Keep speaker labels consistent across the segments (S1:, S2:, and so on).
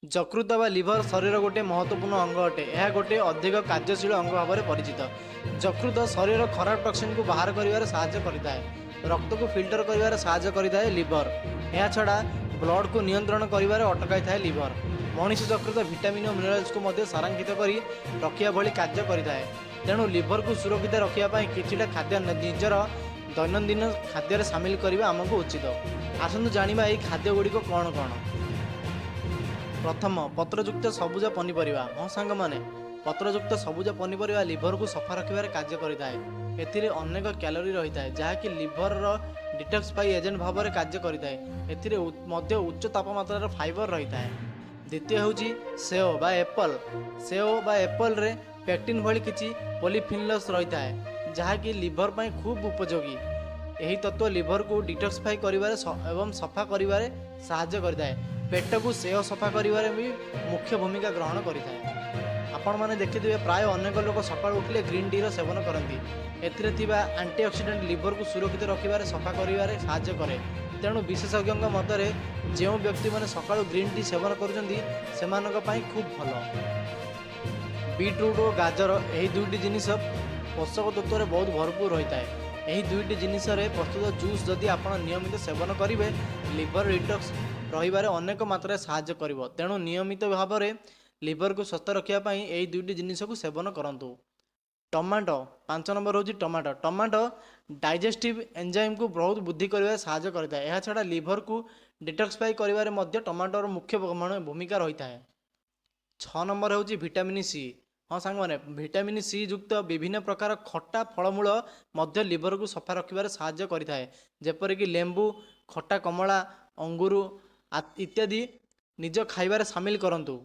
S1: ଯକୃତ ବା ଲିଭର ଶରୀର ଗୋଟିଏ ମହତ୍ତ୍ୱପୂର୍ଣ୍ଣ ଅଙ୍ଗ ଅଟେ। ଏହା ଗୋଟିଏ ଅଧିକ କାର୍ଯ୍ୟଶୀଳ ଅଙ୍ଗ ଭାବରେ ପରିଚିତ। ଯକୃତ ଶରୀରର ଖରାପ ଟକ୍ସିନକୁ ବାହାର କରିବାରେ ସାହାଯ୍ୟ କରିଥାଏ। ରକ୍ତକୁ ଫିଲ୍ଟର କରିବାରେ ସାହାଯ୍ୟ କରିଥାଏ ଲିଭର। ଏହାଛଡ଼ା ବ୍ଲଡ଼କୁ ନିୟନ୍ତ୍ରଣ କରିବାରେ ଅଟକାଇଥାଏ ଲିଭର। ମଣିଷ ଯକୃତ ଭିଟାମିନ୍ ଓ ମିନେରାଲ୍ସକୁ ମଧ୍ୟ ସଂରକ୍ଷିତ କରି ରଖିବା ଭଳି କାର୍ଯ୍ୟ କରିଥାଏ। ତେଣୁ ଲିଭରକୁ ସୁରକ୍ଷିତ ରଖିବା ପାଇଁ କିଛିଟା ଖାଦ୍ୟ ନିଜର ଦୈନନ୍ଦିନ ଖାଦ୍ୟରେ ସାମିଲ କରିବା ଆମକୁ ଉଚିତ। ଆସନ୍ତୁ ଜାଣିବା ଏହି ଖାଦ୍ୟ ଗୁଡ଼ିକ କ'ଣ କ'ଣ। ପ୍ରଥମ, ପତ୍ରଯୁକ୍ତ ସବୁଜ ପନିପରିବା। ହଁ ସାଙ୍ଗମାନେ, ପତ୍ରଯୁକ୍ତ ସବୁଜ ପନିପରିବା ଲିଭରକୁ ସଫା ରଖିବାରେ କାର୍ଯ୍ୟ କରିଥାଏ। ଏଥିରେ ଅନେକ କ୍ୟାଲୋରି ରହିଥାଏ, ଯାହାକି ଲିଭରର ଡିଟକ୍ସିଫାଇ ଏଜେଣ୍ଟ ଭାବରେ କାର୍ଯ୍ୟ କରିଥାଏ। ଏଥିରେ ମଧ୍ୟ ଉଚ୍ଚ ତାପମାତ୍ରାର ଫାଇବର ରହିଥାଏ। ଦ୍ୱିତୀୟ ହେଉଛି ସେଓ ବା ଏପଲ୍। ସେଓ ବା ଏପଲ୍ରେ ପେକ୍ଟିନ୍ ଭଳି କିଛି ପଲିଫିନଲ୍ସ ରହିଥାଏ, ଯାହାକି ଲିଭର ପାଇଁ ଖୁବ୍ ଉପଯୋଗୀ। ଏହି ତତ୍ତ୍ୱ ଲିଭରକୁ ଡିଟକ୍ସିଫାଇ କରିବାରେ ଏବଂ ସଫା କରିବାରେ ସାହାଯ୍ୟ କରିଥାଏ। ପେଟକୁ ସେଓ ସଫା କରିବାରେ ବି ମୁଖ୍ୟ ଭୂମିକା ଗ୍ରହଣ କରିଥାଏ। ଆପଣମାନେ ଦେଖିଥିବେ, ପ୍ରାୟ ଅନେକ ଲୋକ ସକାଳୁ ଉଠିଲେ ଗ୍ରୀନ୍ ଟିର ସେବନ କରନ୍ତି। ଏଥିରେ ଥିବା ଆଣ୍ଟିଅକ୍ସିଡେଣ୍ଟ ଲିଭରକୁ ସୁରକ୍ଷିତ ରଖିବାରେ, ସଫା କରିବାରେ ସାହାଯ୍ୟ କରେ। ତେଣୁ ବିଶେଷଜ୍ଞଙ୍କ ମତରେ ଯେଉଁ ବ୍ୟକ୍ତିମାନେ ସକାଳୁ ଗ୍ରୀନ୍ ଟି ସେବନ କରୁଛନ୍ତି, ସେମାନଙ୍କ ପାଇଁ ଖୁବ୍ ଭଲ। ବିଟ୍ ରୁଟ୍ ଓ ଗାଜର, ଏହି ଦୁଇଟି ଜିନିଷ ପୋଷକ ତତ୍ତ୍ୱରେ ବହୁତ ଭରପୁର ରହିଥାଏ। ଏହି ଦୁଇଟି ଜିନିଷରେ ପ୍ରସ୍ତୁତ ଜୁସ୍ ଯଦି ଆପଣ ନିୟମିତ ସେବନ କରିବେ, ଲିଭର ଡିଟକ୍ସ ରହିବାରେ ଅନେକ ମାତ୍ରାରେ ସାହାଯ୍ୟ କରିବ। ତେଣୁ ନିୟମିତ ଭାବରେ ଲିଭରକୁ ସୁସ୍ଥ ରଖିବା ପାଇଁ ଏହି ଦୁଇଟି ଜିନିଷକୁ ସେବନ କରନ୍ତୁ। ଟମାଟୋ, 5 ନମ୍ବର ହେଉଛି ଟମାଟୋ। ଟମାଟୋ ଡାଇଜେଷ୍ଟିଭ୍ ଏନ୍ଜାଇମ୍କୁ ବହୁତ ବୃଦ୍ଧି କରିବାରେ ସାହାଯ୍ୟ କରିଥାଏ। ଏହାଛଡ଼ା ଲିଭରକୁ ଡିଟକ୍ସିଫାଇ କରିବାରେ ମଧ୍ୟ ଟମାଟୋର ମୁଖ୍ୟ ଭୂମିକା ରହିଥାଏ। 6 ନମ୍ବର ହେଉଛି ଭିଟାମିନ୍ ସି। ହଁ ସାଙ୍ଗମାନେ, ଭିଟାମିନ୍ ସି ଯୁକ୍ତ ବିଭିନ୍ନ ପ୍ରକାର ଖଟା ଫଳମୂଳ ମଧ୍ୟ ଲିଭରକୁ ସଫା ରଖିବାରେ ସାହାଯ୍ୟ କରିଥାଏ। ଯେପରିକି ଲେମ୍ବୁ, ଖଟା କମଳା, ଅଙ୍ଗୁର ଇତ୍ୟାଦି ନିଜ ଖାଇବାରେ ସାମିଲ କରନ୍ତୁ।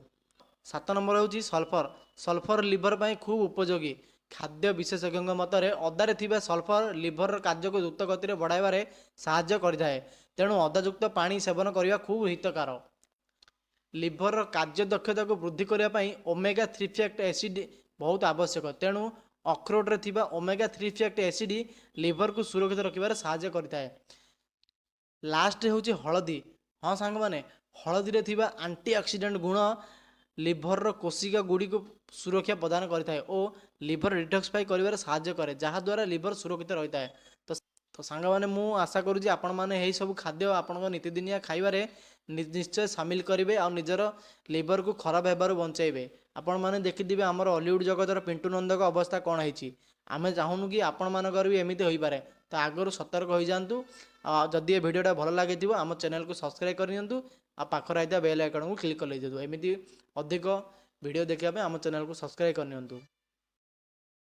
S1: 7 ନମ୍ବର ହେଉଛି ସଲଫର। ସଲଫର ଲିଭର ପାଇଁ ଖୁବ୍ ଉପଯୋଗୀ। ଖାଦ୍ୟ ବିଶେଷଜ୍ଞଙ୍କ ମତରେ ଅଦାରେ ଥିବା ସଲଫର ଲିଭରର କାର୍ଯ୍ୟକୁ ଦ୍ରୁତ ଗତିରେ ବଢ଼ାଇବାରେ ସାହାଯ୍ୟ କରିଥାଏ। ତେଣୁ ଅଦାଯୁକ୍ତ ପାଣି ସେବନ କରିବା ଖୁବ୍ ହିତକାର। ଲିଭରର କାର୍ଯ୍ୟଦକ୍ଷତାକୁ ବୃଦ୍ଧି କରିବା ପାଇଁ ଓମେଗା 3 ଫ୍ୟାଟି ଏସିଡ୍ ବହୁତ ଆବଶ୍ୟକ। ତେଣୁ ଅଖରୋଟରେ ଥିବା ଓମେଗା 3 ଫ୍ୟାଟି ଏସିଡ୍ ଲିଭରକୁ ସୁରକ୍ଷିତ ରଖିବାରେ ସାହାଯ୍ୟ କରିଥାଏ। ଲାଷ୍ଟ ହେଉଛି ହଳଦୀ। ହଁ ସାଙ୍ଗମାନେ, ହଳଦୀରେ ଥିବା ଆଣ୍ଟି ଅକ୍ସିଡେଣ୍ଟ ଗୁଣ ଲିଭରର କୋଶିକା ଗୁଡ଼ିକୁ ସୁରକ୍ଷା ପ୍ରଦାନ କରିଥାଏ ଓ ଲିଭର ଡିଟକ୍ସିଫାଇ କରିବାରେ ସାହାଯ୍ୟ କରେ, ଯାହାଦ୍ୱାରା ଲିଭର ସୁରକ୍ଷିତ ରହିଥାଏ। ତ ସାଙ୍ଗମାନେ, ମୁଁ ଆଶା କରୁଛି ଆପଣମାନେ ଏହି ସବୁ ଖାଦ୍ୟ ଆପଣଙ୍କ ନୀତିଦିନିଆ ଖାଇବାରେ ନିଶ୍ଚୟ ସାମିଲ କରିବେ ଆଉ ନିଜର ଲିଭରକୁ ଖରାପ ହେବାରୁ ବଞ୍ଚାଇବେ। ଆପଣମାନେ ଦେଖିଥିବେ, ଆମର ଅଲିଉଡ଼ ଜଗତର ପିଣ୍ଟୁ ନନ୍ଦଙ୍କ ଅବସ୍ଥା କ'ଣ ହେଇଛି। ଆମେ ଚାହୁଁନୁ କି ଆପଣମାନଙ୍କର ବି ଏମିତି ହୋଇପାରେ। ତ ଆଗରୁ ସତର୍କ ହୋଇଯାଆନ୍ତୁ। ଆଉ ଯଦି ଏ ଭିଡ଼ିଓଟା ଭଲ ଲାଗିଥିବ, ଆମ ଚ୍ୟାନେଲକୁ ସବସ୍କ୍ରାଇବ୍ କରିନିଅନ୍ତୁ ଆଉ ପାଖରେ ଆସିଥିବା ବେଲ୍ ଆଇକନ୍କୁ କ୍ଲିକ୍ କରିଦିଅନ୍ତୁ। ଏମିତି ଅଧିକ ଭିଡ଼ିଓ ଦେଖିବା ପାଇଁ ଆମ ଚ୍ୟାନେଲକୁ ସବସ୍କ୍ରାଇବ୍ କରିନିଅନ୍ତୁ।